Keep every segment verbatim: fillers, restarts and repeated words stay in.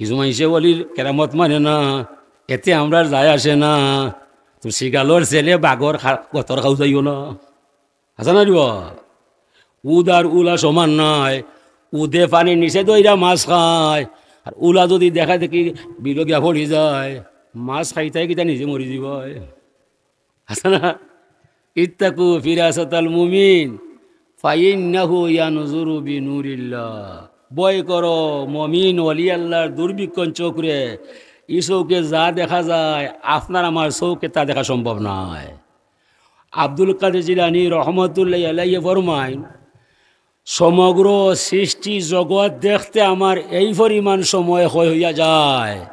কিছু মানষে অলির কেরামত মানে না, এতে আমরার যায় আসে না। তুমি শিগালর ছেলে বাঘর খা-, গতর খাউ যাইও না। হাছা না রে বা? উদ আর উলা সমান নায়। উদে পানির নিচে ধইরা মাছ খায়, আর উলা যুদি দেখা দেখি বিলো গিয়া পড়ি যায়, মাছ খাইতায় কিতা নিজে মরি দিবায়। হাছা না? ইত্তাকু ফিরাসাতাল মুমিন, ফাইন্নাহু ইয়ানজুরু বিনুরিল্লাহ। ভয় করো মমিন অলি আল্লাহর দুর্বীক্ষণ চোখরে। ই চোখে যা দেখা যায়, আপনার আমার চোখে তা দেখা সম্ভব নায়। আব্দুল কাদের জিলানী রহমতুল্লাহি আলাইহি ফরমাইন, সমগ্র সৃষ্টি জগৎ দেখতে আমার এই পরিমাণ সময় ক্ষয় হইয়া যায়।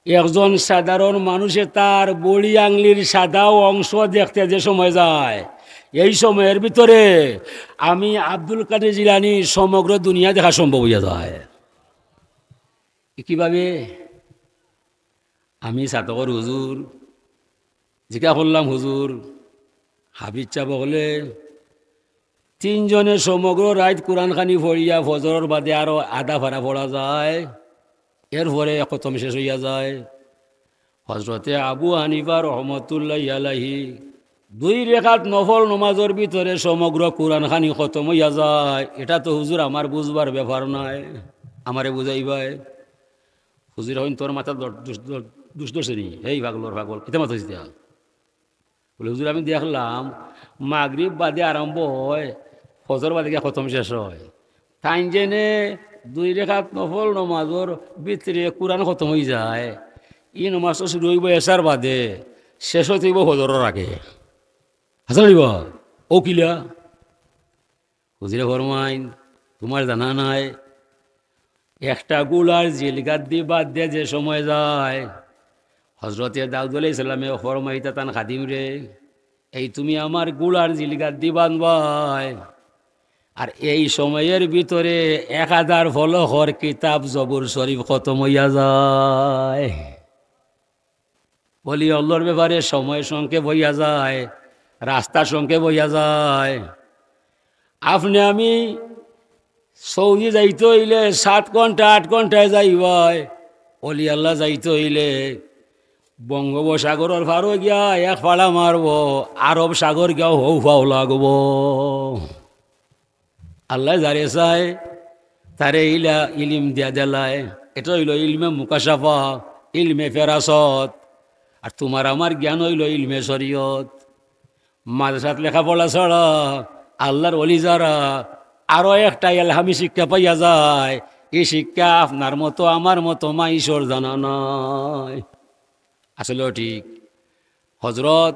একজন সাধারণ মানুষে তার বড়ি আংলির সাদা অংশ দেখতে যে সময় যায়, এই সময়ের ভিতরে আমি আব্দুল কাদের জিলানী সমগ্র দুনিয়া দেখা সম্ভব হইয়া যায়। কিভাবে? আমি ছাতকর হুজুর, জিকা করলাম, "হুজুর, হাফিজ সাব অকলে তিনজনে সমগ্র রাইত কুরআন খানি পড়িয়া ফজরর বাদে আরো আধা পারা পড়া যায়, এরপরে খতম শেষ হইয়া যায়।" হজরতে আবু হানিফা রহমতুল্লাহি আলাইহি দুই রেকাত নফল নমাজর ভিতরে সমগ্র কুরআন খানি খতম হইয়া যায়। এটা তো হুজুর আমার বুঝবার ব্যাপার নায়, আমারে বুঝাইবায়। হুজুরে কইন, "তোর মাথাত দর-, দুষ, দর-, দুষ ধরছে নি? এই পাগলর পাগল, কিতা মাথা চিন্তা?" বলে, "হুজুর, আমি দেখলাম, মাগরিব বাদে আরম্ভ হয়, ফজর বাদে গিয়া খতম শেষ হয়। তাইন যেনে দুই রেকাত নফল নমাজর ভিতরে কুরআন খতম হই যায়, ই নমাজ তো শুরু হইব এশার বাদে, শেষ হইতে হইব ফজরর আগে।" হাছা নি বা? ও কিলা? হুজুরে ফরমাইন, "তোমার জানা নাই, একটা গুলার জিলগাদ্দি বাদ দে যে সময় যায়, হজরতে দাউদ আলাইহিস সালামে ফরমাইতা তান খাদিমরে, 'এই তুমি আমার গুলার জিলগাদ্দি বানবায়, আর এই সময়ের ভিতরে এক হাজার ফলকর কিতাব জবুর শরীফ খতম হইয়া যায়।'" অলি আল্লাহর ব্যাপারে সময় সংক্ষেপ হইয়া যায়, রাস্তা সংক্ষেপ হইয়া যায়। আপনে আমি সৌদি যাইতে হইলে সাত ঘন্টা, আট ঘন্টায় যাইবায়। অলি আল্লাহ যাইতে হইলে বঙ্গোপসাগরর পারো গিয়া এক ফাড়া মারবো, আরব সাগর গিয়া হউ ফাও লাগবো। আল্লাহ যারে চায়, তারে ইলা ইলিম দিয়া দেলায়। এটা হইল ইলমে মুকাশাফা, ইলমে ফেরাসত। আর তোমার আমার জ্ঞান হইল ইলমে শরীয়ত। মাদ্রাসাত লেখাপড়া ছাড়া আল্লাহর অলি যারা, আরো একটা এলহামি শিক্ষা পাইয়া যায়। এই শিক্ষা আপনার মতো আমার মতো মাইশর জানা নাই। আসলেও ঠিক। হজরত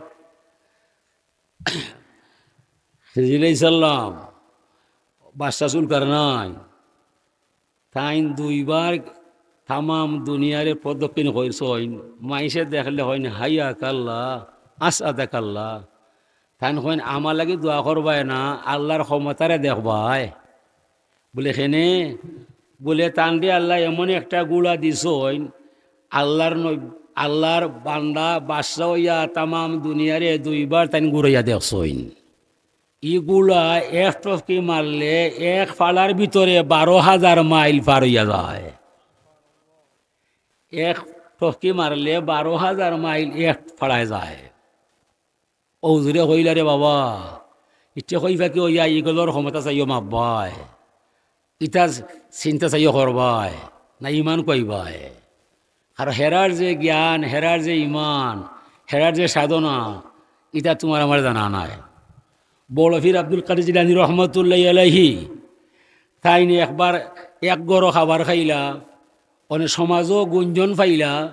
খিজির আলাইহিস সালাম, বাদশা জুলকারনাইন, তাইন দুইবার তামাম দুনিয়ারে প্রদক্ষিণ করছইন। মাইনষে দেখলে কইন, "হাইয়াকাল্লাহ, আসআদাকাল্লাহ।" তাইন কইন, "আমার লাগি দোয়া করবায় না, আল্লাহর ক্ষমতারে দেখবায়।" বলে, "কেনে?" বলে, "তানরে আল্লায় এমন একটা গুলা দিছইন, আল্লাহর নব-, আল্লাহর বান্দা বাদশা অইয়া তামাম দুনিয়ারে দুইবার তাইন ঘুরাইয়া দেখছইন। ই গুলা এক টফকি মারলে এক ফাড়ার ভিতরে বারো হাজার মাইল পার অইয়া যায়। এক টফকি মারলে বারো হাজার মাইল এক ফাড়ায় যায়।" ও হুজুরে কইলা, "রে বাবা, ইতে কইবা কি অইয়া ইগলর ক্ষমতা চাইও মাপবায়, ইতা চিন্তা চাইও করবায়, না ইমান কইবায়?" আর হেরার যে জ্ঞান, হেরার যে ইমান, হেরার যে সাধনা, ইতা তোমার আমার জানা নাই। বড় পীর আব্দুল কাদের জিলানী রহমতুল্লাহি আলাইহি, তাইন একবার এক ঘরো খাবার খাইলা, অনে সমাজও গুঞ্জন পাইলা,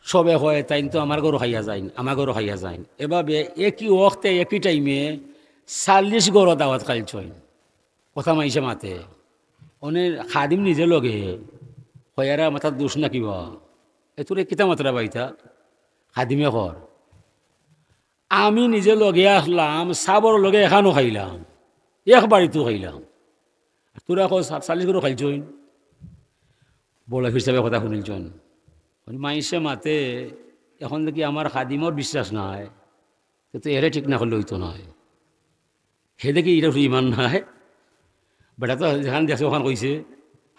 সবে কয়, "তাইন তো আমার ঘরো খাইয়া যাইন, আমার ঘরো খাইয়া যাইন।" এভাবে একই ওয়াক্তে, একই টাইমে চাল্লিশ ঘরো দাওয়াত খাইলছইন। কথা মাইনষে মাতে। অনে খাদিম নিজে লগে, কয়, "এরা মাথার দুষ না কিবা? এ তোরে কিতা মাতরা বাইতা?" খাদিমে কর, "আমি নিজে লগে আসলাম, সাবর লগে এখানো খাইলাম, এক বাড়িত খাইলাম। আর তোরা কস চা-, চাল্লিশ ঘরো খাইলছইন?" বড় পীর সাবে কথা হুনিলছইন। মানে মাইনষে মাতে, "এখন দেখি আমার খাদিমর বিশ্বাস নাই, তে তো এরে ঠিক না করলে অইতো নায়।" হে দেখি ইটার উপরে ইমান নাই। বেটা তো যেখান দেখছে ওখান কইছে,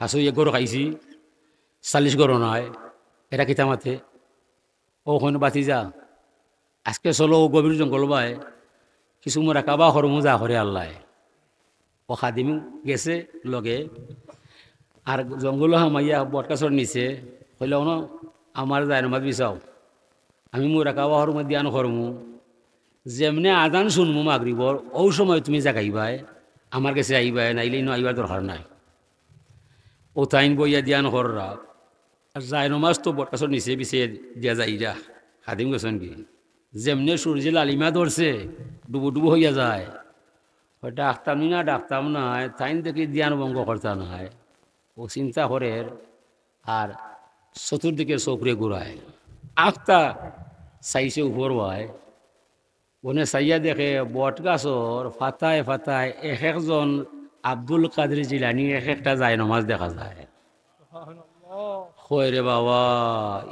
হাসু এক ঘরো খাইছি। চাল্লিশ ঘরও নায়। এরা কিতা মাতে? অউ কইন, "ভাতিজা, আজকে চলো অউ গভীর জঙ্গল বায়, কিছু মুরাকাবা করমু যা করে আল্লায়।" অউ খাদিম গেছে লগে, আর জঙ্গলো হামাইয়া বটগাছর নিচে কইলা, "অনো আমার জায়নামাজ বিছাও, আমি মুরাকাবা করমু, ধ্যান করমু, যেমনে আজান শুনমু মাগরিবর, অউ সময় তুমি জাগাইবায়, আমার গেছে আইবায়, নাইলে ইনো আইবার দরকার নাই।" অউ তাইন বইয়া ধ্যান কররা, আর জায়নামাজ তো বটগাছর নিচে বিছাইয়া দিয়া যাইরা, খাদিম গেছইন গি। যেমনে সূর্যে লালিমা ধরছে, ডুবু ডুবু অইয়া যায়। কয়, "ডাকতাম নি না, ডাকতাম নায়, তাইন দেখি ধ্যান ভঙ্গ করতা নায়।" অউ চিন্তা করের, আর চতুর্দিকে চউখরে ঘুরায়। আখতা চাইছে উপর বায়, অনে চাইয়া দেখে বটগাছর পাতায় পাতায় এক একজন আব্দুল কাদের জিলানি এক একটা জায়নামাজ দেখা যায়। কয়, "রে বাবা,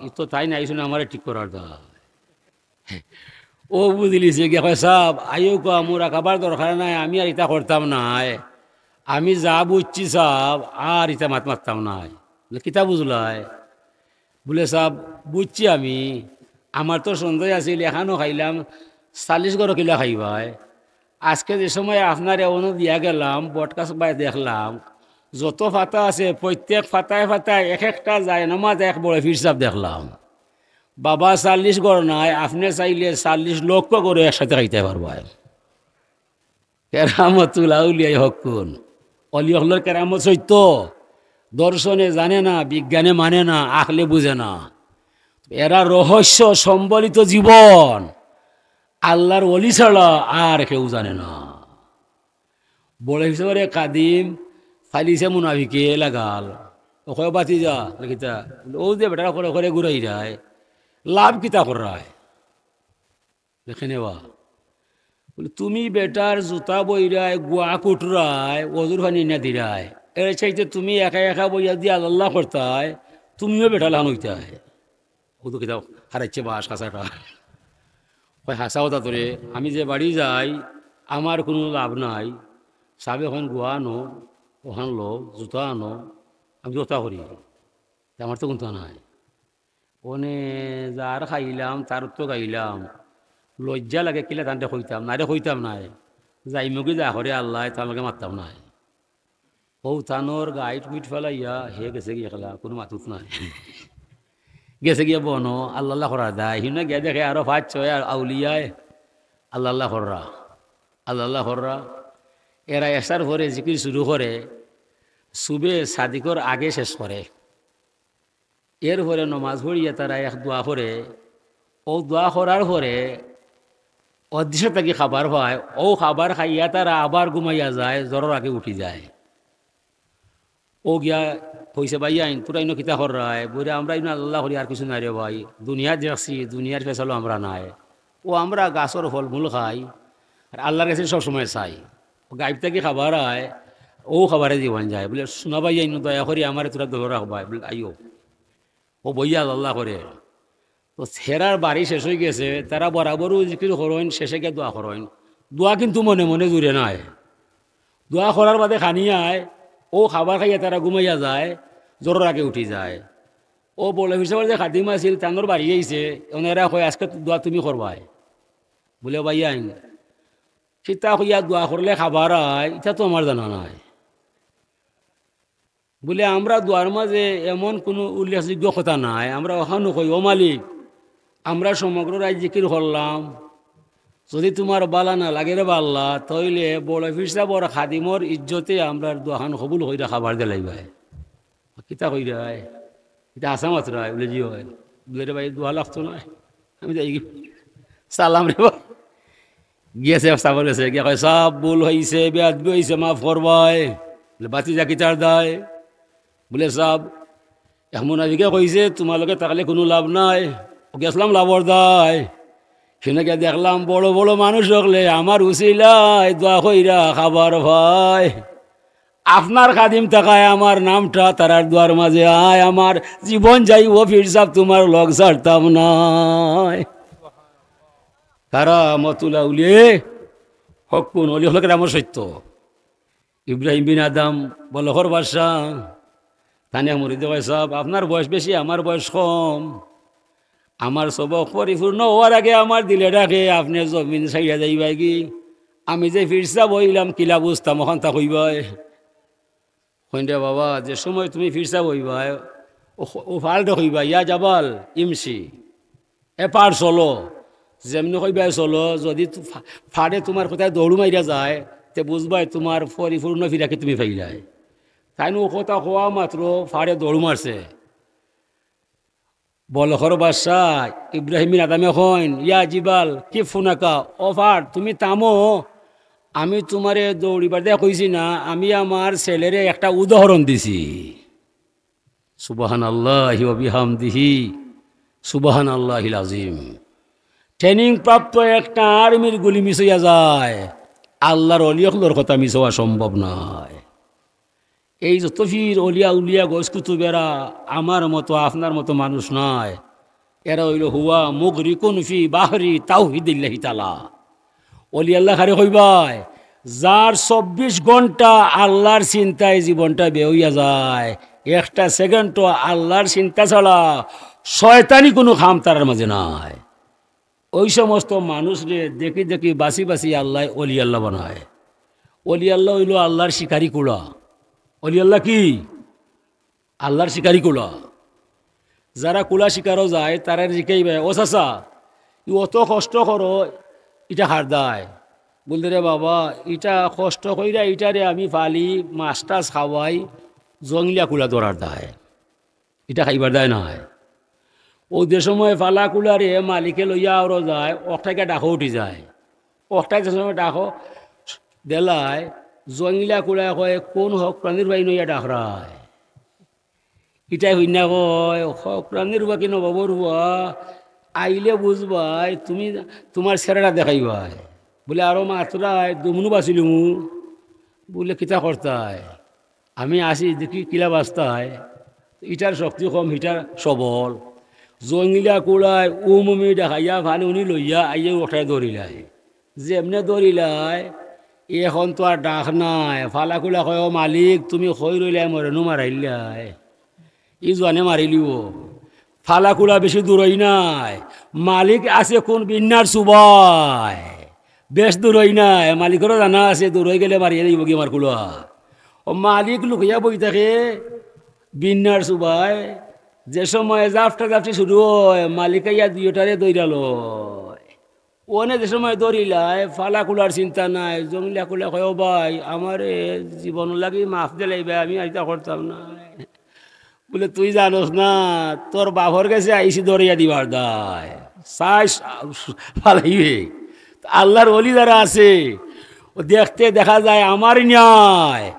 ই তো তাইন আইছইন আমারে ঠিক করার দায়।" অউ বুঝিলিছে গিয়া, কয়, "সাব, আইও কুয়া, মুরাকাবার দরকার নাই, আমি আর ইতা করতাম নায়, আমি যা বুঝছি সাব, আর ইতা মাত মাততাম নায়।" বুলে, "কিতা বুঝলায়?" বুলে, "সাব, বুঝছি আমি, আমার তো সন্দেহ আছিল, এখানো খাইলাম, চাল্লিশ ঘরো কিলা খাইবায়? আজকে যে সময় আপনারে অনো দিয়া গেলাম, বটগাছ বায় দেখলাম, যত পাতা আছে, প্রত্যেক পাতায় পাতায় এক একটা জায়নামাজ এক বড় পীর সাব দেখলাম। বাবা, চাল্লিশ ঘর নায়, আপনে চাইলে চাল্লিশ লক্ষ ঘরো একসাথে খাইতায় পারবায়।" কেরামতুল আউলিয়ায়ে হাক্কুন। অলি অকলর কেরামত সত্য। দর্শনে জানে না, বিজ্ঞানে মানে না, আখলে বুঝে না। এরা রহস্য সম্বলিত জীবন। আল্লার অলি ছাড়া আর কেউ জানে না। বড় হিসাবে খাদিম ফালিছে মুনাফিকে লাগাল। অউ কয়, "ভাতিজা, কিতা?" অউ যে বেটার করে করে ঘুরাইরায়, লাভ কিতা কররায়? দেখে নেওয়া। বুলে, "তুমি বেটার জুতা বইরায়, গুয়া কুটরায়, অজুর পানি না দিরায়, এর চাইতে তুমি একা একা বইয়া দিয়া আল্লাহ করতায়, তুমিও বেটার লাখান অইতায়।" অউ তো কিতা হারাইছে বাস কাছাটা। কয়, "হাছা কথা তো রে, আমি যে বাড়ি যাই, আমার কুনু লাভ নাই। সাবে কইন গুয়া আনো, অখান লও, জুতা আনো, আমি জুতা করি, তে আমার তো কুন্তা নাই।" অনে যার খাইলাম, তার তো গাইলাম। লজ্জা লাগে, কিলা তানরে কইতাম, নারে কইতাম নায়। যাইমুগি যা করে আল্লায়, তার লগে মাততাম নায়। অউ তানর গাইট মিট ফালাইয়া হে গেছে গিয়া একলা, কুনু মাতুত নাই। গেছে গিয়া বনো, আল্লাহ আল্লাহ করার দায়। হিনো গিয়া দেখে আরো পাঁচ ছয় আউলিয়ায় আল্লাহ আল্লাহ কররা, আল্লাহ আল্লাহ কররা। এরা এশার পরে জিকির শুরু করে, সুবে সাদিকর আগে শেষ করে। এরপরে নমাজ পড়িয়া তারা এক দোয়া করে, অউ দোয়া করার পরে অদৃশ্য থাকি খাবার পায়, অউ খাবার খাইয়া তারা আবার ঘুমাইয়া যায়, জোহরর আগে উঠি যায়। অউ গিয়া কইছে, "ভাইয়াইন, তোরা ইনো কিতা কররায়?" বুলে, "আমরা ইনো আল্লাহ করি, আর কিছু নাই রে ভাই, দুনিয়া দেখছি, দুনিয়ার ফেসালো আমরা নাই।" অউ আমরা গাছর ফলমূল খাই, আর আল্লার গেছে সবসময় চাই। অউ গাইব থাকি খাবার আয়, অউ খাবারে জীবন যায়। বুলে, "শুনা ভাইয়াইন, দয়া করি আমারে তোরা দৌড় রাখবায়।" বুলে, "আইও।" অউ বইয়া আল্লাহ করে। তো হেরার বাড়ি শেষ অইগেছে, তারা বরাবরউ জিকির করইন, শেষে গিয়া দোয়া করইন। দোয়া কিন্তু মনে মনে জুরে নায়। দোয়া করার বাদে খানি আয়, অউ খাবার খাইয়া তারা ঘুমাইয়া যায়, জোহরর আগে উঠি যায়। অউ বড় হিসাবে যে খাদিম আছিল, তানর বাড়ি আইছে, অনে এরা কয়, "আজকে দোয়া তুমি করবায়।" বুলে, "ভাইয়াইন, কিতা কইয়া দোয়া করলে খাবার আয়, ইতা তো আমার জানা নাই।" বুলে, "আমরা দোয়ার মাঝে এমন কুনু উল্লেখযোগ্য কথা নাই, আমরা অখানউ কই, 'ও মালিক, আমরা সমগ্র রাইত জিকির করলাম, যুদি তুমার ভালা না লাগে রে বা আল্লাহ, তাইলে বড় পীর সাবর খাদিমর ইজ্জতে আমরার দোয়াখান কবুল কইরা খাবার দিলাইবায়।'" "কিতা কইরায়? ইতা হাছা মাতরায়?" বুলে, "জি অয়।" বুলে, "রে ভাই, দোয়া লাগতো নায়, আমি যাইগি, সালাম রে বা।" গেছে সাবর গেছে, গিয়া কয়, "সাব, ভুল অইছে, বেয়াদবি অইছে, মাফ করবায়।" বুলে, "ভাতিজা কিতার দায়?" বুলে, "সাব, এক মুনাফিকে কইছে, তুমার লগে থাকলে কুনু লাভ নাই। অউ গেছলাম লাভর দায়। হিনো গিয়া দেখলাম, বড় বড় মানুষ অকলে আমার উছিলায় দোয়া কইরা খাবার পায়। আপনার খাদিম থাকায় আমার নামটা তারার দোয়ার মাঝে আয়, আমার জীবন যাইবো, পীর সাব, তুমার লগ ছাড়তাম নায়।" কারামাতুল আউলিয়া, হক্কুন অলি অকলর কেরামত সত্য। ইব্রাহিম বিন আদহাম, বলখর বাদশা, তানে মুরিদে কয়, "সাব, আপনার বয়স বেশি, আমার বয়স কম। আমার সবক পরিপূর্ণ অওয়ার আগে আমার দিলে ডাকে, আপনে জমিন ছাড়িয়া যাইবায়গি। আমি যে পীর সাব অইলাম, কিলা বুঝতাম, অখানতা কইবায়।" কইন, "রে বাবা, যে সময় তুমি পীর সাব অইবায়, অউ, অউ পাহাড়রে কইবায়, 'ইয়া জাবাল, ইমশি।' এ পাহাড় চলো।" যেমনে কইবায় চলো, যুদি তু-, পা-, পাহাড়ে তুমার কথায় দৌড় মারিয়া যায়, তে বুঝবায় তুমার পরিপূর্ণ ফিরাকি তুমি পাইলায়। তাইন অউ কথা কওয়া মাত্র পাহাড়ে দৌড় মারছে। বলখর বাদশা ইব্রাহিম বিন আদহামে কইন, "ইয়া জিবাল, কিফ হুনাকা, ও পাহাড়, তুমি থামো। আমি তুমারে দৌড়িবার দিয়া কইছি না, আমি আমার ছেলেরে একটা উদাহরণ দিছি।" সুবহানাল্লাহি ওয়া বিহামদিহি, সুবহানাল্লাহিল আজিম। ট্রেনিং প্রাপ্ত একটা আর্মির গুলি মিস অইয়া যায়, আল্লার অলি অকলর কথা মিস অওয়া সম্ভব নায়। এই যত পীর, অলিয়া, উলিয়া, গউস কুতুব এরা আমার মতো, আপনার মতো মানুষ নায়। এরা অইলো হুয়া মুগরিকুন ফি বাহরি তাওহিদিল্লাহি তাআলা। অলি আল্লা কারে কইবায়, যার চব্বিশ ঘন্টা আল্লার চিন্তায় জীবনটা ব্যয় অইয়া যায়, একটা সেকেন্ডও আল্লার চিন্তা ছাড়া শয়তানি কুনু কাম তারার মাঝে নাই। ওই সমস্ত মানুষরে দেখি দেখি বাছি বাছি আল্লায় অলি আল্লা বানায়। অলি আল্লা অইলো আল্লার শিকারি কুলা। অলি আল্লা কি? আল্লার শিকারি কুলা। যারা কুলা শিকারো যায়, তারারে জিকাইবায়, "ও চাচা, ই অত কষ্ট করো, ইটা কার দায়?" বুলতে, "রে বাবা, ইটা কষ্ট কইরা, ইটারে আমি পালি, মাছ টাছ খাওয়াই, জংলিয়া কুলা ধরার দায়, ইটা খাইবার দায় নায়।" অউ যে সময় পালা কুলারে মালিকে লইয়া আওরো যায়, অকটাইকা ডাকো উঠি যায়। অকটায় যে সময় ডাকো দেলায়, জংলিয়া কুলায় কয়, "কোন হক প্রাণীর বাই নইয়া ডাকরায়?" ইটায় হুইন্না কয়, "হক প্রাণীর বাকি নবাবর হুয়া, আইলে বুঝবায়, তুমি তুমার ছেড়াটা দেখাইবায়।" বুলে, "আরো মাতরায়, দুমুনু বাচিলিমু।" বুলে, "কিতা করতায়? আমি আছি, দেখি কিলা বাচতায়।" ইটার শক্তি কম, হিটার সবল। জংলিয়া কুলায় উমুমি ডাকাইয়া পানি উনি লইয়া আইয়া অকটায় ধরিলায়। যেমনে ধরিলায়, এখন তো আর ডাক নাই। পালা কুলা কয়, "ও মালিক, তুমি কই রইলায়, মরে নু মারাইলায়।" ই জোয়ানে মারিলিবো। পালা কুলা বেশি দূরই নায়। মালিক আছে কোন বিন্নার সুবায়। বেশ দূরই নায়। মালিকরও জানা আছে, দূরই গেলে মারিয়া দিবো গি আমার কুলা। ও মালিক লুকাইয়া বই থাকে বিন্নার সুবায়। যে সময় জাফটা জাফটি শুরু হয়, মালিক আইয়া দুইটারে দৌড়ালো। অনে যে সময় ধরিলায়, পালা কুলার চিন্তা নাই, জংলিয়া কুলা কয়, "ও ভাই, আমারে জীবন লাগি মাফ দিলাইবায়, আমি আর ইতা করতাম না।" বুলে, "তুই জানোস না, তোর বাপর গেছে আইছি ধরিয়া দিবার দায়, চাইস পালাইবে।" আল্লার অলি যারা আছে, ও দেখতে দেখা যায় আমার ন্যায়,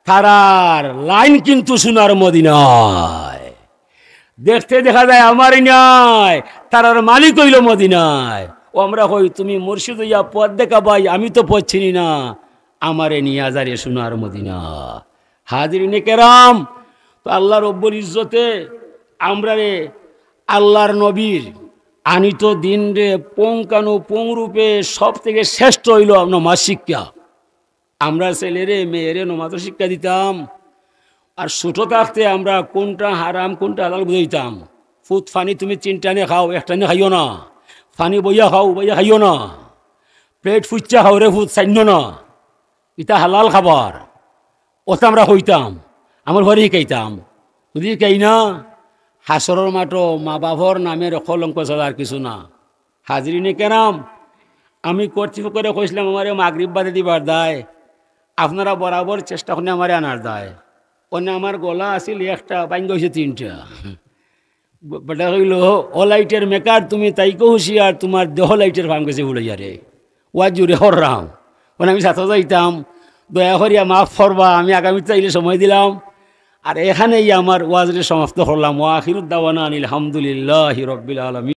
তারার লাইন কিন্তু সোনার মদিনায়। দেখতে দেখা যায় আমার ন্যায়, তারার মালিক অইলো মদিনায়। ও আমরা কই, "তুমি মুর্শিদ অইয়া পথ দেখাবায়, আমি তো পথ চিনি না, আমারে নিয়া যারে সোনার মদিনা।" হাজিরিনে কেরাম, তো আল্লা রব্বুল ইজ্জতে আমরারে আল্লার নবীর আনিত দিনরে পুঙ্খানুপুঙ্খরূপে সব থেকে শ্রেষ্ঠ অইলো নমাজ শিক্ষা। আমরা ছেলেরে, মেয়েরে নমাজর শিক্ষা দিতাম। আর ছোট থাকতে আমরা কোনটা হারাম, কোনটা হালাল বুঝাইতাম। "ফুত, পানি তুমি তিন টানে খাও, এক টানে খাইও না। পানি বইয়া খাও, বইয়া খাইও না। পেট ফুচ্চা খাও রে ফুত, চাইন্য না। ইতা হালাল খাবার।" অতা আমরা কইতাম, আমরারে হিকাইতাম। যদি হিকাই না, হাশরর মাঠো মা বাপর নামের কলঙ্ক ছাড়া আর কিছু না। হাজিরিনে কেরাম, আমি কর্তৃপক্ষরে কইছলাম, "আমারে মাগরিব বাদে দিবার দায়, আপনারা বরাবর চেষ্টা করইন আমারে আনার দায়।" অনে আমার গলা আছিল একটা, ভাঙ্গা অইছে তিনটা। ব-, বেটা কইলো, "ও লাইটের মেকার, তুমি তাইকো হুঁশিয়ার, তুমার দেহ লাইটের ফাম গেছে উড়াইয়া রে।" ওয়াজ জুরে কররাম। অনে আমি ছাত্র যাইতাম, দয়া করিয়া মাফ করবা, আমি আগামীতে আইলে সময় দিলাম। আর এখানেই আমার ওয়াজরে সমাপ্ত করলাম। ওয়া আখিরুদ দাওয়ানা আনিল হামদুলিল্লাহি রাব্বিল আলামিন।